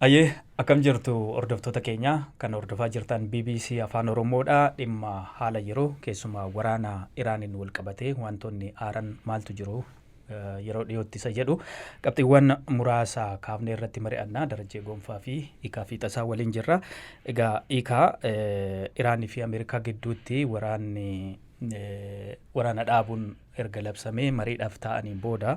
Ayyee, akkam jirtu hordoftoota keenya? Kan hordofaa jirtan BBC Afaan Oromoodha. Dhimma haala yeroo, keessumaa waraana Iraaniin wal qabatee wantoonni aaran maaltu jiru yeroo dhiyootti isa jedhu qabxiiwwan muraasa kaafnee irratti mari'annaa. Darajjee Gonfaa fi Hiikaa fi Tasaa waliin jirra. Egaa Hiikaa, Iraanii fi Ameerikaa gidduutti waraanni waraana dhaabuun erga labsamee mariidhaaf ta'aniin booda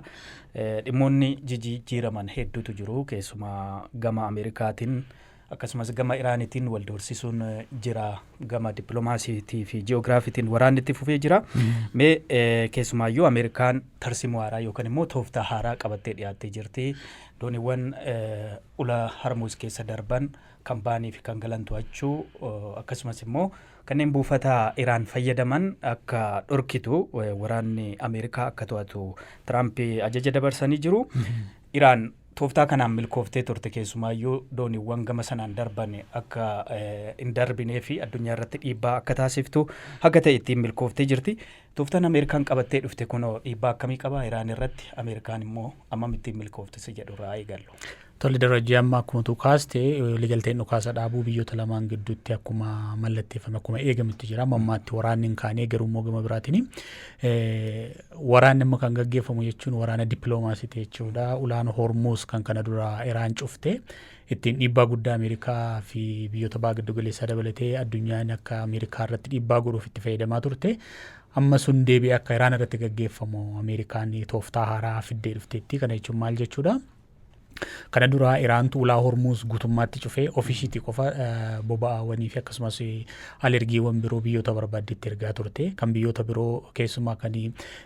dhimmoonni jijjiiraman hedduutu jiru. Keessumaa gama Ameerikaatiin akkasumas gama Iraaniitiin wal doorsisuun jira. Gama dippiloomaasiitii fi ji'oogiraafiitiin waraanni itti fufee jira. Mee keessumaayyuu Ameerikaan tarsimoo haaraa yookaan immoo tooftaa haaraa qabattee dhiyaattee jirti. Dooniiwwan ulaa Harmuuz keessa darban kan ba'anii fi kan galan to'achuu, akkasumas immoo kanneen buufata Iraan fayyadaman akka dhorkitu, waraanni Ameerikaa akka to'atu Tiraamp ajaja dabarsanii jiru. Iraan tooftaa kanaan milkooftee turte. Keessumaayyuu dooniiwwan gama sanaan darban akka hin darbinee fi addunyaa irratti dhiibbaa akka taasiftu haga ta'e ittiin milkooftee jirti. Tooftaan Ameerikaan qabattee dhufte kunoo dhiibbaa akkamii qaba Iraan irratti? Ameerikaan immoo ammam ittiin milkoofte si jedhu irraa eegallu. Tole Darajjee, amma akkuma tu kaaste waliigalteen dhukaasa dhaabuu biyyoota lamaan gidduutti akkuma mallatteeffame, akkuma eegametti jira. Amma ammaatti waraanni hin kaanee, garuu immoo gama biraatiin waraanni amma kan gaggeeffamu jechuun waraana dippiloomaasiiti jechuudha. Ulaan Hormuuz kan kana dura Iraan cufte ittiin dhiibbaa guddaa Ameerikaa fi biyyoota baha giddu galeessaa dabalatee addunyaan akka Ameerikaa irratti dhiibbaa godhuuf itti fayyadamaa turte. Amma sun deebi'ee akka Iraan irratti gaggeeffamu Ameerikaan tooftaa haaraa fiddee dhufteetti. Kana jechuun maal jechuudha? Kana dura Iraantu ulaa Hormuuz guutummaatti cufee ofishiitii qofa boba'aawwanii fi akkasumas alergiiwwan biroo biyyoota barbaaddetti ergaa turte. Kan biyyoota biroo, keessumaa kan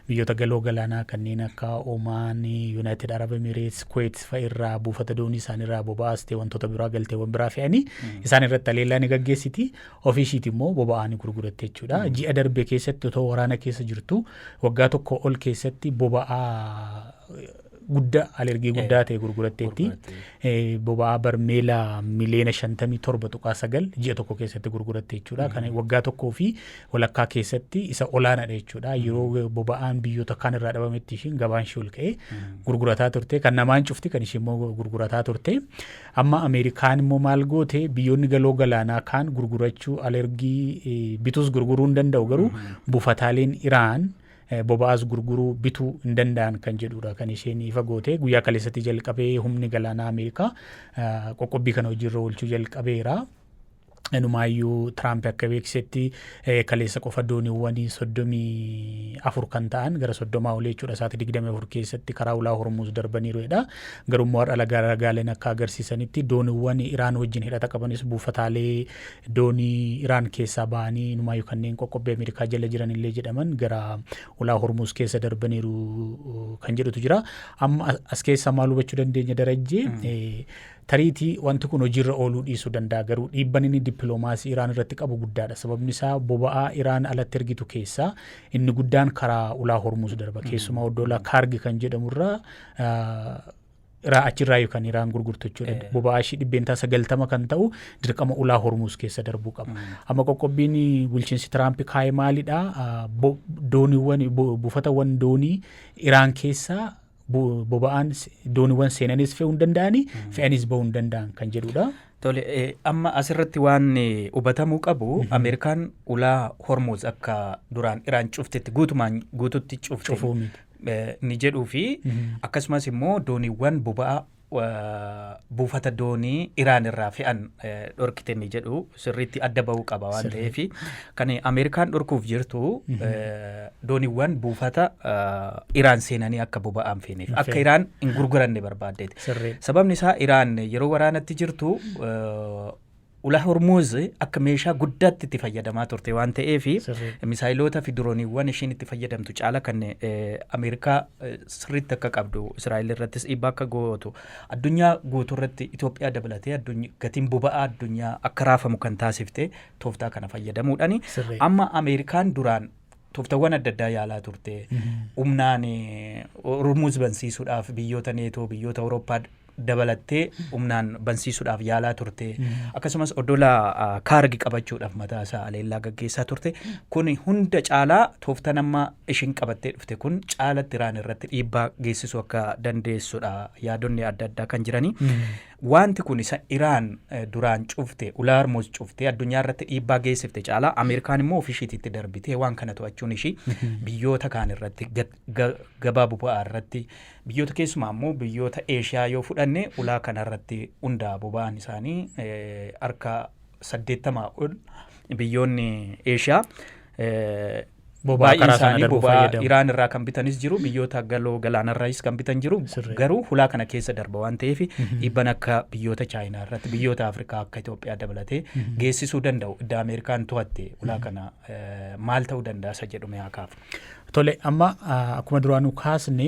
biyyoota galoo galaanaa kanneen akka Omaan, United Arab Emirates, Kuwait fa'a irraa buufata doonii isaaniirraa boba'aas ta'e wantoota biraa, galteewwan biraa fe'anii isaan irratti haleellaa ni gaggeessiti. Ofiishiiti immoo boba'aa ni gurguratte jechuudha. Ji'a darbe keessatti otoo waraana keessa jirtu waggaa tokko ol keessatti boba'aa guddaa, alergii guddaa ta'e gurguratteetti. Boba'aa barmeela miliyoona 57.9 ji'a tokko keessatti gurguratte jechuudha. Kana waggaa tokkoo fi walakkaa keessatti isa olaanaadha jechuudha. Yeroo boba'aan biyyoota kaan irraa dhabametti ishiin gabaan ishee ol ka'ee gurgurataa turte. Kan namaan cufti, kan ishee immoo gurgurataa turte. Amma Ameerikaan immoo maal goote? Biyyoonni galoo galaanaa kaan gurgurachuu, alergii bituus gurguruu hin danda'u, garuu buufataaleen Iraan boba'aas gurguruu bituu hin danda'an kan jedhudha kan isheen ifa goote. Guyyaa kaleessatti jalqabee humni galaanaa Ameerikaa qoqqobbii kana hojiirra oolchuu jalqabeera. Inumaayyuu Tiraamp akka beeksisetti kaleessa qofa dooniiwwan 34 kan ta'an, gara 30 olii jechuudha, sa'aatii 24 keessatti karaa ulaa Hormuuz darbaniiru jedha. Garuu immoo har'a ragaaleen akka agarsiisanitti dooniiwwan Iraan wajjin hidhata qabanis buufataalee doonii Iraan keessaa ba'anii, inumaayyuu kanneen qoqqobbii Ameerikaa jala jiran illee jedhaman, gara ulaa Hormuuz keessa darbaniiru kan jedhutu jira. Amma as keessaa maal hubachuu dandeenya, Darajjee? Tariitii wanti kun hojiirra ooluu dhiisuu danda'a, garuu dhiibban inni dippiloomaasii Iraan irratti qabu guddaadha. Sababni isaa boba'aa Iraan alatti ergitu keessaa inni guddaan karaa ulaa Hormuuz darba. Keessumaa oddoola Kaargi kan jedhamurraa irraa achirraa yookaan Iraan gurgurtu jechuudha. Boba'aa ishii 90% kan ta'u dirqama ulaa Hormuuz keessa darbuu qaba. Amma qoqqobbiin bulchiinsi Tiraamp kaa'e maalidha? Dooniiwwan, buufatawwan doonii Iraan keessaa boba'aan dooniiwwan seenanis fe'uu hin danda'ani, fe'anis bahuu hin danda'an kan jedhudha. Tole, amma asirratti waan hubatamuu qabu, Ameerikaan ulaa Hormuuz akka duraan Iraan cuftetti guutumaan guututti cufte cufuu miti ni jedhuu fi akkasumas immoo dooniiwwan boba'aa buufata doonii Iraan irraa fe'an dhorkite ni jedhu sirriitti adda bahuu qaba waan ta'eef, kan Ameerikaan dhorkuuf jirtu dooniiwwan buufata Iraan seenanii akka boba'aan feeneef akka Iraan hin gurguranne barbaaddeeti. Sababni isaa Iraan yeroo waraanatti jirtu ulaa Hormuuz akka meeshaa guddaatti itti fayyadamaa turte waan ta'eef, misaayiloota fi dirooniiwwan ishiin itti fayyadamtu caala kan Ameerikaa sirriitti akka qabdu, Israa'el irrattis dhiibbaa akka gootu, addunyaa guutuu irratti Itoophiyaa dabalatee gatiin boba'aa addunyaa akka raafamu kan taasifte tooftaa kana fayyadamuudhaani. Amma Ameerikaan duraan tooftawwan adda addaa yaalaa turte. Humnaan Hormuuz bansiisuudhaaf biyyoota Neetoo, biyyoota Awurooppaa dabalattee humnaan bansiisuudhaaf yaalaa turte. Akkasumas odola Kaargi qabachuudhaaf mataa isaa aleellaa gaggeessaa turte. Kun hunda caalaa tooftaan amma ishiin qabattee dhufte kun caalatti Iraan irratti dhiibbaa geessisuu akka dandeessudha yaadonni adda addaa kan jiranii. Wanti kun isa Iraan duraan cufte, ulaa Hormuz cufte, addunyaa irratti dhiibbaa geessifte caalaa Ameerikaan immoo ofii ishiititti darbitee waan kana to'achuun ishii biyyoota kaan irratti, gabaa boba'aa irratti, biyyoota keessumaa immoo biyyoota Eeshiyaa yoo fudhanne, ulaa kana irratti hundaa boba'aan isaanii harka 80 ol biyyoonni Eeshiyaa boba'aa baay'een karaa sana isaanii darbu boba'aa fayyadamu. Iraan irraa kan bitanis jiru, biyyoota galoo galaanarraayis kan bitan jiru. Garuu hulaa kana keessa darba waan ta'eef, dhiibban akka biyyoota Chaayinaa irratti, biyyoota Afrikaa akka Itoophiyaa dabalatee geessisuu danda'u, idda Ameerikaan to'atte ulaa kana maal ta'uu danda'a isa jedhu mee haa kaafnu. Tole, amma akkuma duraanuu kaasne,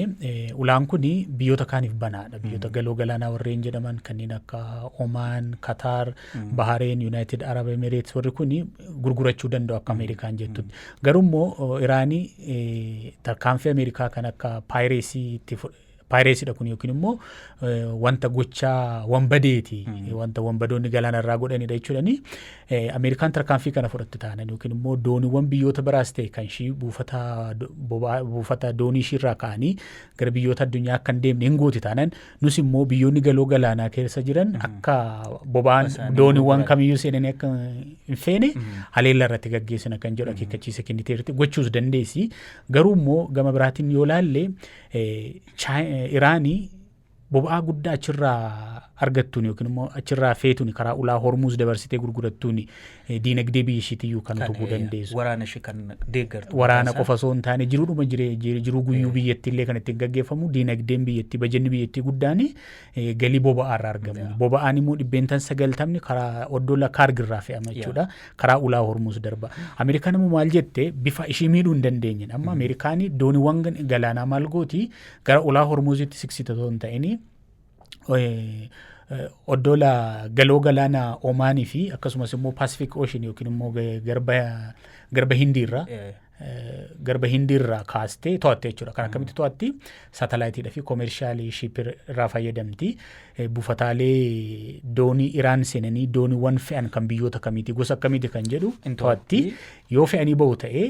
ulaan kun biyyoota kaaniif banaadha. Biyyoota galoo galaanaa warreen jedhaman kanneen akka Omaan, Kataar, Bahareen, United Arab Emirates, warri kun gurgurachuu danda'u akka Ameerikaan jettutti. Garuu immoo Iraanii tarkaanfii Ameerikaa kan akka piracy itti piracy dha kun, yookiin immoo wanta gochaa wanbadeeti, wanta wanbadoonni galaana irraa godhanidha jechuudhani. Ameerikaan tarkaanfii kana fudhatte taanan, yookiin immoo dooniiwwan biyyoota biraas ta'e kan ishii buufata boba'aa, buufata doonii ishii irraa ka'anii gara biyyoota addunyaa akka hin deemne hin gooti taanan, nus immoo biyyoonni galoo galaanaa keessa jiran akka boba'aan isaanii dooniiwwan gurguran. kamiyyuu seenanii akka hin feene haleella irratti gaggeessina kan jedhu akeekkachiisa kenniteerti, gochuus dandeessi. Garuu immoo gama biraatiin yoo laalle, Iraanii boba'aa guddaa achirraa argattuun yookiin immoo achirraa feetuun, karaa ulaa Hormuuz dabarsitee gurgurattuun, diinagdee biyya ishiitiyyuu kan utubuu dandeessu. Waraana ishee kan deeggartu. Waraana mataasaa. Qofa osoo hin taane, jiruudhuma jiruu guyyuu biyyattii illee kan ittiin gaggeeffamu, diinagdeen biyyattii, bajanni biyyattii guddaan galii boba'aa irraa argamu. Boba'aan immoo 90% karaa oddola Kaargirraa fe'ama jechuudha. Karaa ulaa Hormuuz darba. Ameerikaan immoo maal jette? Bifa ishii miidhuu hin dandeenye. Amma Ameerikaan dooniiwwan galaanaa maal gooti? Gara ulaa Hormuuzitti siqsite osoo hin ta'in, oddola galoo galaana Omaanii fi akkasumas immoo Pacific Ocean yookiin immoo garba Hindiirraa kaastee to'atte jechuudha. Kan akkamitti to'atti? Saatalaayitiidha fi commercial ship irraa fayyadamti. Buufataalee doonii Iraan seenanii dooniiwwan fe'an kan biyyoota kamiiti, gosa akkamiiti kan jedhu hin to'atti. Yoo fe'anii bahu ta'ee,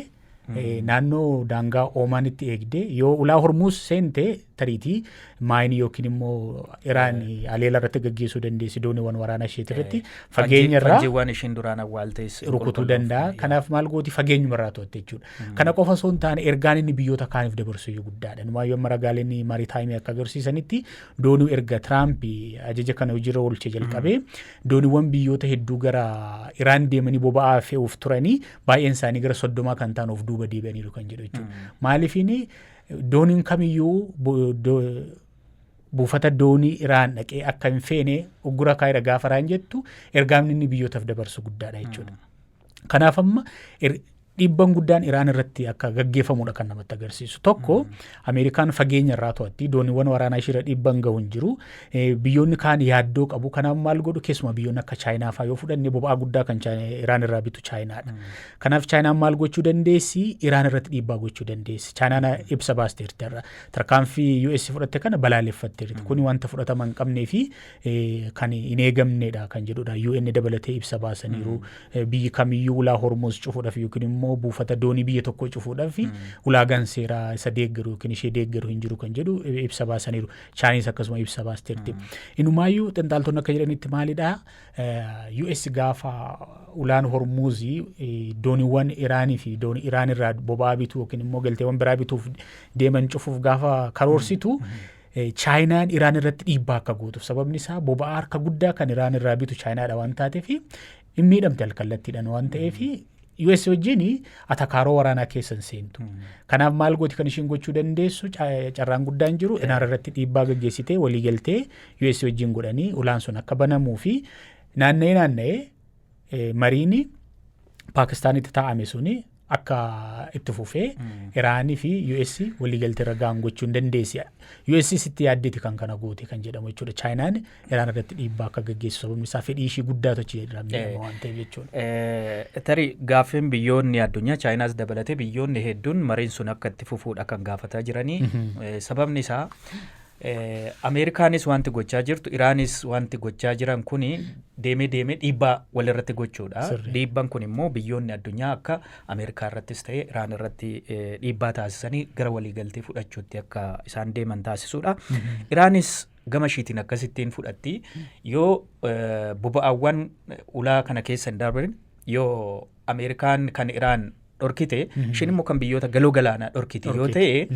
naannoo daangaa Oomaanitti eegde, yoo ulaa Hormuuz seente tariitii mine yookiin immoo Iraan haleela irratti gaggeessuu dandeessi dooniiwwan waraanaa isheeti irratti fageenya irraa Fanjiiwwan ishiin duraan awwaaltees rukutuu danda'a. Kanaaf maal gooti? Fageenyuma irraa to'atte jechuudha. Kana qofa osoo hin taane, ergaan inni biyyoota kaaniif dabarsu iyyuu guddaadha. Numaayyuu amma ragaaleen maritime akka agarsiisanitti, doonii erga Tiraamp ajaja kana hojiirra oolche jalqabee dooniiwwan biyyoota hedduu gara Iraan deemanii boba'aa fe'uuf turanii baay'een isaanii gara 30 kan ta'an of duuba deebi'aniiru kan jedhu jechuudha. Maaliifiin dooniin kamiyyuu buufata doonii Iraan dhaqee akka hin feene uggura kaayira gaafa Iraan jettu, ergaan inni biyyootaaf dabarsu guddaadha jechuudha. Kanaaf amma dhiibban guddaan Iraan irratti akka gaggeeffamudha kan namatti agarsiisu. Tokko, Ameerikaan fageenya irraa to'atti, dooniiwwan waraanaa ishiirra dhiibban gahu hin jiru. Biyyoonni kaan yaaddoo qabu. Kanaaf maal godhu? Keessumaa biyyoonni akka Chaayinaa fa'aa yoo fudhanne, boba'aa guddaa kan Iraan irraa bitu Chaayinaadha. Kanaaf Chaayinaan maal gochuu dandeessi? Iraan irratti dhiibbaa gochuu dandeessi. Chaayinaan ibsa baasteerti har'a. Tarkaanfii US fudhatte kana balaaleffatteerti. Kuni wanta fudhatama hin qabnee fi kan hin eegamnedha kan jedhudha. UN dabalatee ibsa baasaniiru. Biyyi kamiyyuu ulaa Hormuz cufuudhaaf yookiin immoo buufata doonii biyya tokkoo cufuudhaaf ulaagaan seeraa isa deeggaru yookiin ishee deeggaru hin jiru kan jedhu ibsa baasaniiru. Chaayiniis akkasuma ibsa baasteerti. Inumaayyuu xinxaaltonni akka jedhanitti maalidhaa? US gaafa ulaan Hormuuzii dooniiwwan Iraanii fi doonii Iraan irraa boba'aa bituu yookiin immoo galteewwan biraa bituuf deeman cufuuf gaafa karoorsitu, Chaayinaan Iraan irratti dhiibbaa akka gootuuf, sababni isaa boba'aa harka guddaa kan Iraan irraa bitu Chaayinaadha waan taateef, hin miidhamte alkallattiidhaan waan ta'eef, US wajjin atakaaroo waraanaa keessa hin seentu. Kanaaf maal gooti? Kan ishiin gochuu dandeessu, carraan guddaan jiru, Iraan irratti dhiibbaa gaggeessitee waliigaltee US wajjin godhanii ulaan sun akka banamuu fi naanna'ee naanna'ee mariin Paakistaanitti taa'ame suni akka itti fufee Iraanii fi US waliigaltee irra ga'an gochuu hin dandeessi. US sitti yaaddeeti kan kana goote kan jedhamu jechuudha. Chaayinaan Iraan irratti dhiibbaa akka gaggeessu, sababni isaa fedhii ishii guddaatu achi irraa miidhama waan ta'eef jechuudha. Tarii gaaffiin biyyoonni addunyaa, Chaayinaas dabalatee biyyoonni hedduun, mariin sun akka itti fufuudha kan gaafataa jiranii. Sababni isaa Ameerikaanis wanti gochaa jirtu, Iraanis wanti gochaa jiran kuni deemee deemee dhiibbaa walirratti gochuudha. Dhiibbaan kun immoo biyyoonni addunyaa akka Ameerikaa irrattis ta'e Iraan irratti dhiibbaa taasisanii gara waliigaltee fudhachuutti akka isaan deeman taasisuudha. Iraanis Gama ishiitiin akkasittiin fudhatti. Yoo boba'aawwan ulaa kana keessa hin darbin, yoo Ameerikaan kan Iraan dhorkite, ishiin immoo kan biyyoota galoo galaanaa dhorkiti yoo ta'e,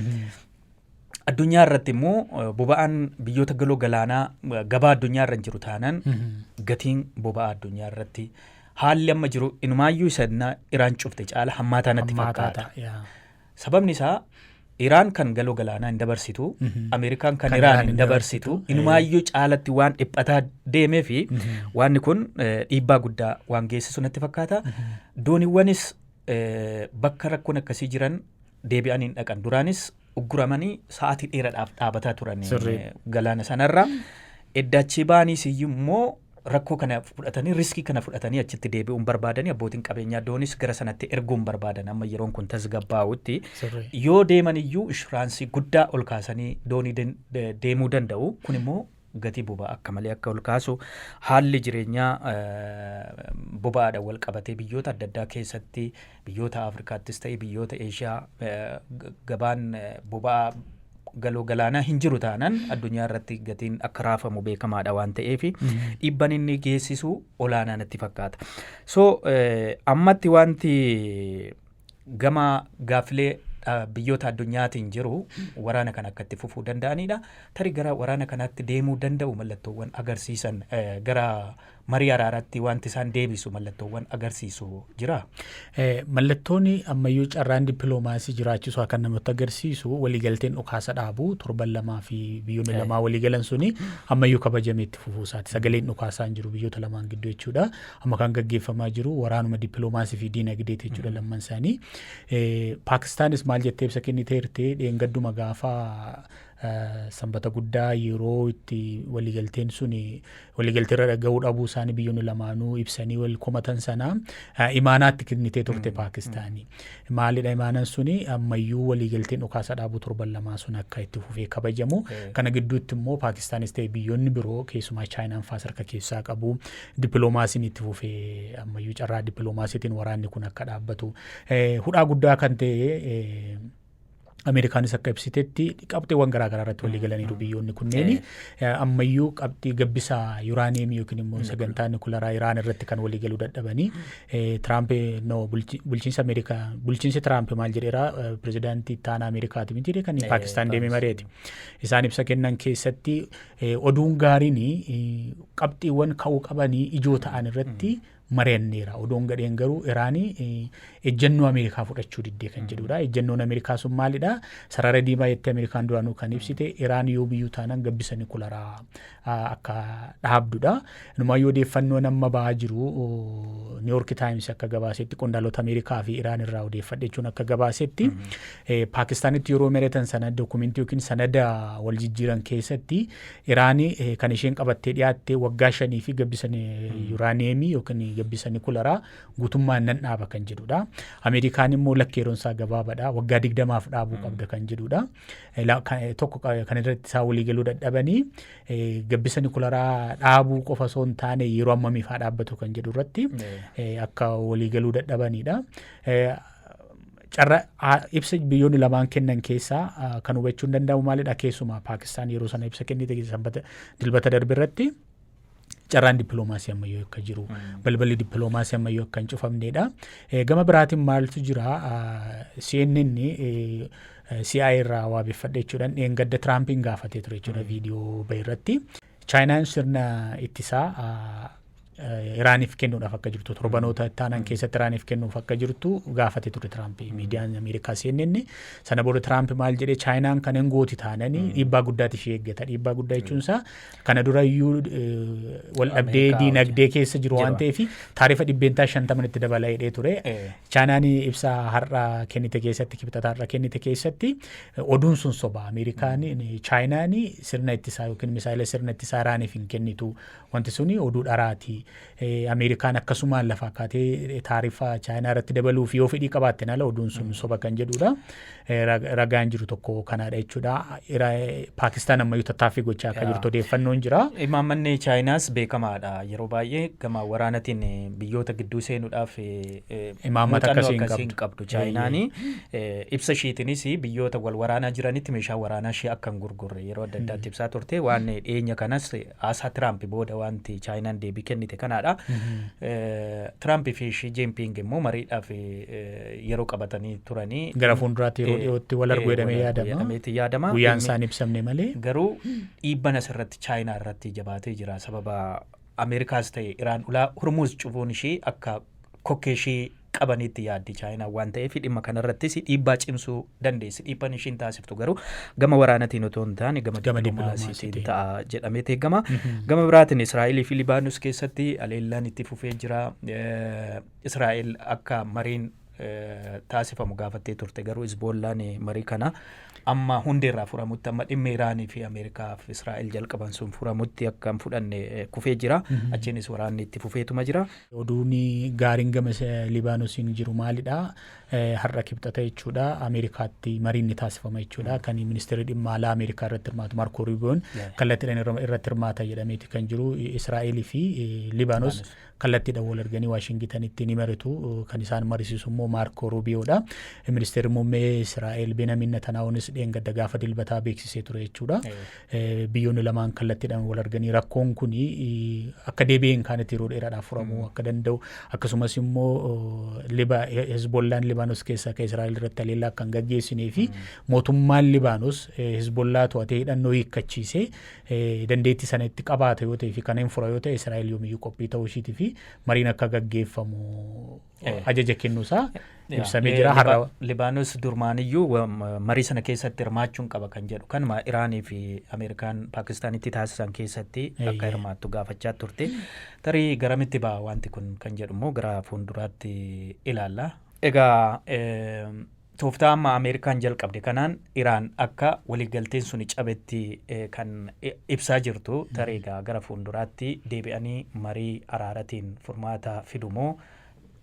addunyaa irratti immoo boba'aan biyyoota galoo galaanaa gabaa addunyaa irra hin jiru taanaan, gatiin boba'aa addunyaa irratti haalli amma jiru inumaayyuu isa Iraan cufte caala hammaataa natti fakkaata. Sababni isaa Iraan kan galoo galaanaa hin dabarsitu, Ameerikaan kan Iraan hin dabarsitu, inumaayyuu caalatti waan dhiphataa deemee fi waanni kun dhiibbaa guddaa waan geessisu natti fakkaata. Dooniiwwanis bakka rakkoon akkasii jiran deebi'anii hin dhaqan. Duraanis ugguramanii sa'aatii dheeraadhaaf dhaabataa turan galaana sanarra. Eddachii ba'aniis iyyuu immoo rakkoo kana fudhatanii, risk kana fudhatanii achitti deebi'uun barbaadanii, abbootiin qabeenyaa doonis gara sanatti erguun barbaadan amma yeroon kun tasgabbaa'utti. Yoo deeman iyyuu insurance guddaa ol kaasanii doonii deemuu danda'u. Kun immoo gatii boba'aa akka malee akka ol kaasu, haalli jireenyaa boba'aadhaan wal qabatee biyyoota adda addaa keessatti, biyyoota Afrikaattis ta'e biyyoota Eeshiyaa, gabaan boba'aa galoo galaanaa hin jiru taanaan addunyaa irratti gatiin akka raafamu beekamaadha waan ta'eef, dhiibban inni geessisu olaanaa natti fakkaata. So ammatti wanti gama gaaffilee biyyoota addunyaatiin jiru waraana kana akka itti fufuu danda'anidha. Tarii gara waraana kanaatti deemuu danda'u mallattoowwan agarsiisan, gara marii araaraatti wanti isaan deebisu mallattoowwan agarsiisu jira. Mallattoon ammayyuu carraan dippiloomaasii jiraachisu kan namatti agarsiisu, waliigalteen dhukaasa dhaabuu torban 2 fi biyyoonni lamaa waliigalan suni ammayyuu kabajamee itti fufuu isaati. Sagaleen dhukaasaa hin jiru biyyoota lamaan gidduu jechuudha. Amma kan gaggeeffamaa jiru waraanuma dippiloomaasii fi diinagdeeti jechuudha lamman isaanii. Paakistaanis maal jettee ibsa kenniteerti? Dheengadduma gaafa Sanbata Guddaa, yeroo itti waliigalteen suni waliigaltee irra gahuu dhabuu isaanii biyyoonni lamaanuu ibsanii wal komatan sana, imaanaatti kennitee turte Paakistaanii. Maalidha imaanaan suni? Ammayyuu waliigalteen dhukaasa dhaabuu torban 2 sun akka itti fufee kabajamu. Kana gidduutti immoo Paakistaanis ta'e biyyoonni biroo, keessumaa Chaayinaan faas harka keessaa qabu, dippiloomaasiin itti fufee ammayyuu carraa dippiloomaasiitiin waraanni kun akka dhaabbatu. Hudhaa guddaa kan ta'e, Ameerikaanis akka ibsitetti, qabxiiwwan garaa garaa irratti walii galaniiru biyyoonni kunneen. Ammayyuu qabxii gabbisaa yuraaniyeemii yookiin immoo sagantaa nikularaa Iraan irratti kan walii galuu dadhabanii. Tiraamp, no, bulchiinsa Ameerikaa, bulchiinsi Tiraamp maal jedheera? Pirezidaantii itti aanaa Ameerikaati miti kan Paakistaan deemee mari'ate. Isaan ibsa kennan keessatti oduun gaariin qabxiiwwan ka'uu qabanii ijoo ta'an irratti mari'anneera. Oduun gadheen garuu Iraanii ejjennoo Ameerikaa fudhachuu diddee kan jedhudha. Ejjennoon Ameerikaa sun maalidha? Sarara diimaa jettee Ameerikaan duraanuu kan ibsite Iraan yoo biyyuu taanaan gabbisa nikularaa akka dhaabdudha. Inumaayyuu odeeffannoon amma ba'aa jiru, New York Times akka gabaasetti, qondaalota Ameerikaa fi Iraan irraa odeeffadhe jechuun akka gabaasetti, Paakistaanitti yeroo mari'atan sana dookumentii yookiin sanada wal jijjiiran keessatti Iraan kan isheen qabattee dhiyaatte waggaa 5 fi gabbisa yuraaniyeemii yookiin gabbisa nikularaa guutummaan nan dhaaba kan jedhudha. Ameerikaan immoo lakki, yeroon isaa gabaabaadha, waggaa 20f dhaabuu qabda kan jedhudha. Tokko kan irratti isaa walii galuu dadhabanii gabbisa nikularaa dhaabuu qofa osoo hin taane yeroo ammamiif haa dhaabbatu kan jedhu irratti akka walii galuu dadhabanidha. Carra ibsa biyyoonni lamaan kennan keessaa kan hubachuun danda'amu maalidha? Keessumaa Paakistaan yeroo sana ibsa kennite Sanbata, Dilbata darbe irratti, carraan dippiloomaasii ammayyuu akka jiru, balballi dippiloomaasii ammayyuu akka hin cufamnedha. Gama biraatiin maaltu jira? CNN CIA irraa waabeffadhe jechuudhaan dheengadda Tiraampiin gaafatee ture jechuudha viidiyoo bahe irratti. Chaayinaan sirna ittisaa Iraaniif kennuudhaaf akka jirtu, torbanoota itti aanan keessatti Iraaniif kennuuf akka jirtu gaafate ture Tiraamp, miidiyaan Ameerikaa CNN. Sana booda Tiraamp maal jedhee? Chaayinaan kan hin gooti taananii dhiibbaa guddaati ishee eeggata. Dhiibbaa guddaa jechuun isaa kana dura iyyuu wal dhabdee diinagdee keessa jiru waan ta'eef taarifa 50% itti dabala jedhee ture. Chaayinaan ibsa har'a kennite keessatti, Kibxata har'a kennite keessatti, oduun sun soba. Ameerikaan, Chaayinaan sirna ittisaa yookiin misaayila sirna ittisaa Iraaniif hin kennitu. Wanti suni oduu dharaati. Ameerikaan akkasumaan lafaa kaatee taarifa Chaayinaa irratti dabaluuf yoo fedhii qabaatte ala oduun sun soba kan jedhudha. Ragaan jiru tokko kanaadha jechuudha. Paakistaan ammayyuu tattaaffii gochaa akka jirtu odeeffannoon jira. Imaammanni Chaayinaas beekamaadha. Yeroo baay'ee gama waraanatiin biyyoota gidduu seenuudhaaf Imaammata muuxannoo akkasii hin akkasii hin qabdu Chaayinaani. Ibsa ishiitiinis biyyoota wal waraanaa jiranitti meeshaa waraanaa ishee akka hin gurgurre yeroo adda addaatti ibsaa turte. Waan dhiyeenya kanas haasaa Tiraamp booda wanti Chaayinaan deebii kennite kanaadha. Tiraamp fi Shii Jinping immoo mariidhaaf yeroo qabatanii turanii. Gara fuulduraatti yeroo dhiyootti wal argu jedhamee yaadama. Jedhameeti yaadama. Guyyaan isaan ibsamne malee. Garuu dhiibban asirratti Chaayinaa irratti jabaatee jira. Sababa Ameerikaas ta'e Iraan ulaa Hormuuz cufuun ishii akka kokkee ishii qabaniitti yaaddi Chaayinaan waan ta'eef, dhimma kanarrattis dhiibbaa cimsuu dandeessi. Dhiibbaan ishiin taasiftu garuu gama waraanatiin otoo hin taane gama Gama dippiloomaasiitiin dippiloomaasiitiin ta'a jedhamee eegama. Gama biraatiin Israa'elii fi Libaanus keessatti aleellaan itti fufee jira. Israa'el akka mariin taasifamu gaafattee turte, garuu Hizboollaan marii kana amma hundeerraa furamutti, amma dhimmi Iraanii fi Ameerikaa fi Israa'el jalqaban sun furamutti akka hin fudhanne kufee jira. Achiinis waraanni itti fufeetuma jira. Oduun gaariin gama Libaanosiin jiru maalidha? Har'a Kibxata jechuudha. Ameerikaatti mariin ni taasifama jechuudha. Kan ministeerri dhimma alaa Ameerikaa irratti hirmaatu Maarkoo Ruubiyoon kallattiidhaan irratti hirmaata jedhameeti kan jiru. Israa'elii fi Libaanos kallattiidhaan wal arganii Waashingitanitti ni maritu. Kan isaan marisiisu immoo Maarkoo Ruubiyoodha. Ministeerri muummee Israa'el Benaamin Netanaa'uunis dheengadda gaafa Dilbataa beeksisee ture jechuudha. Biyyoonni lamaan kallattiidhaan wal arganii rakkoon kun akka deebi'ee hin kaanetti yeroo dheeraadhaaf furamuu akka danda'u, akkasumas immoo Hezbollaan Libaanos keessaa akka Israa'el irratti haleellaa akka hin gaggeessinee fi mootummaan Libaanos Hezbollaa to'atee hidhannoo hiikkachiisee dandeettii sana itti qabaata yoo ta'e fi kana hin fura yoo ta'e, Israa'el yoomiyyuu qophii ta'uu ishiitii fi mariin akka gaggeeffamu ajaja kennuusaa ibsamee jira. Har'a Libaanos durmaaniyyuu marii sana keessatti hirmaachuun qaba kan jedhu, kanuma Iraanii fi Ameerikaan Paakistaanitti taasisan keessatti akka hirmaattu gaafachaa turte. Tarii garamitti ba'a wanti kun kan jedhu immoo gara fuulduraatti ilaalla. Egaa tooftaa amma Ameerikaan jalqabde kanaan Iraan akka waliigalteen suni cabetti kan ibsaa jirtu, tarii egaa gara fuulduraatti deebi'anii marii araaratiin furmaata fidumoo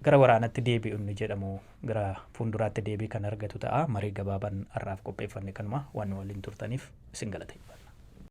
gara waraanatti deebi'u inni jedhamu gara fuulduraatti deebii kan argatu ta'a. Marii gabaabaan har'aaf qopheeffanne kanuma. Waan nu waliin turtaniif isin galateeffanna.